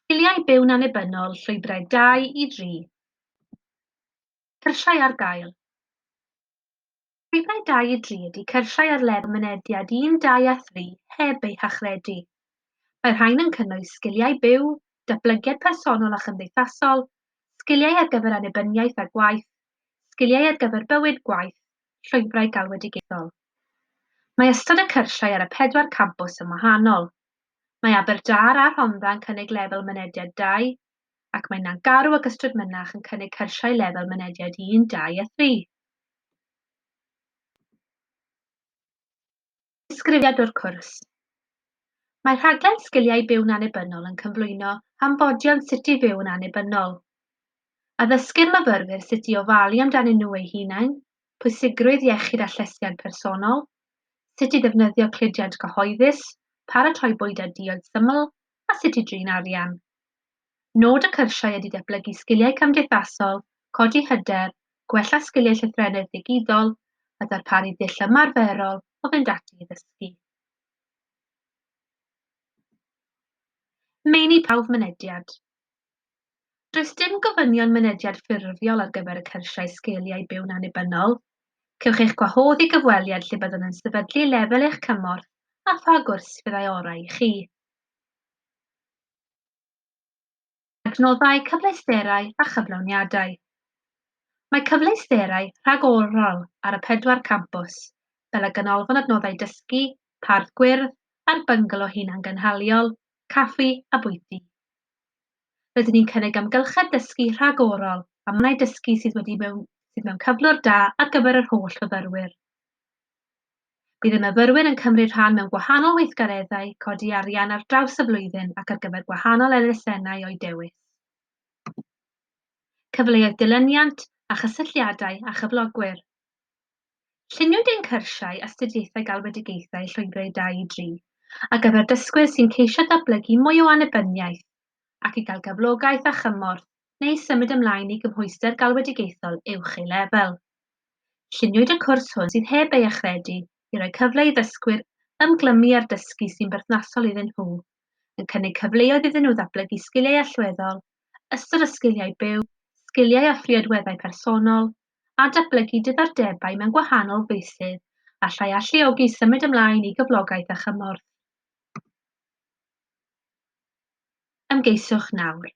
Sgiliau byw'n annibynnol, llwybrau 2 i 3. Cyrsiau ar gael. Llwybrau 2 i 3 ydy cyrsiau ar lefel mynediad 1, 2 a 3 heb eu hachredu. Mae'r rhain yn cynnwys sgiliau byw, datblygiad personol a chymdeithasol, sgiliau ar gyfer annibyniaeth a gwaith, sgiliau ar gyfer bywyd gwaith, llwybrau galwedigaethol. Mae ystod y cyrsiau ar y pedwar campws yn wahanol. Mae Aberdâr a Rhondda yn cynnig lefel mynediad 2, ac mae Nantgarw ac Ystrad Mynach yn cynnig cyrsiau lefel mynediad 1, 2 a 3. Disgrifiad o'r cwrs. Mae rhaglen Sgiliau Byw'n Annibynnol yn cyflwyno hanfodion sut i fyw yn annibynnol. Addysgir myfyrwyr sut i ofalu amdanyn nhw eu hunain, pwysigrwydd iechyd a llesiant personol, sut i ddefnyddio cludiant cyhoeddus, paratoi bwyd a diod syml, a sut i drin arian. Nod y cyrsiau ydy datblygu sgiliau cymdeithasol, codi hyder, gwella sgiliau llythrennedd digidol, a darparu dull ymarferol o fynd ati i ddysgu. Meini prawf mynediad. Does dim gofynion mynediad ffurfiol ar gyfer y cyrsiau Sgiliau Byw'n Annibynnol. Cewch eich gwahodd i gyfweliad lle byddwn yn sefydlu lefel eich cymorth a pha gwrs fyddai orau i chi. Adnoddau, cyfleusterau a chyflawniadau. Mae cyfleusterau rhagorol ar y pedwar campws, fel y Ganolfan Adnoddau Dysgu, Parth Gwyrdd a'r Byngalo Hunangynhaliol, caffi a bwyty. Rydyn ni'n cynnig amgylchedd dysgu rhagorol a mannau dysgu sydd wedi mewn, sydd mewn cyflwr da ar gyfer yr holl fyfyrwyr. Bydd y myfyrwyr yn cymryd rhan mewn gwahanol weithgareddau codi arian ar draws y flwyddyn ac ar gyfer gwahanol elusennau o'u dewis. Cyfleoedd dilyniant a chysylltiadau â chyflogwyr. Lluniwyd ein cyrsiau astudiaethau galwedigaethau llwybrau 2 i 3 ar gyfer dysgwyr sy'n ceisio datblygu mwy o annibyniaeth ac i gael cyflogaeth a chymorth neu symud ymlaen i gymhwyster galwedigaethol uwch ei lefel. Lluniwyd y cwrs hwn sydd heb ei achredu i roi cyfle i ddysgwyr ymglymu â'r dysgu sy'n berthnasol iddyn nhw, yn cynnig cyfleoedd iddyn nhw ddatblygu sgiliau allweddol, ystod o sgiliau byw, sgiliau a phriodweddau personol, a datblygu diddordebau mewn gwahanol feysydd allai alluogi symud ymlaen i gyflogaeth a chymorth. Ymgeisiwch nawr.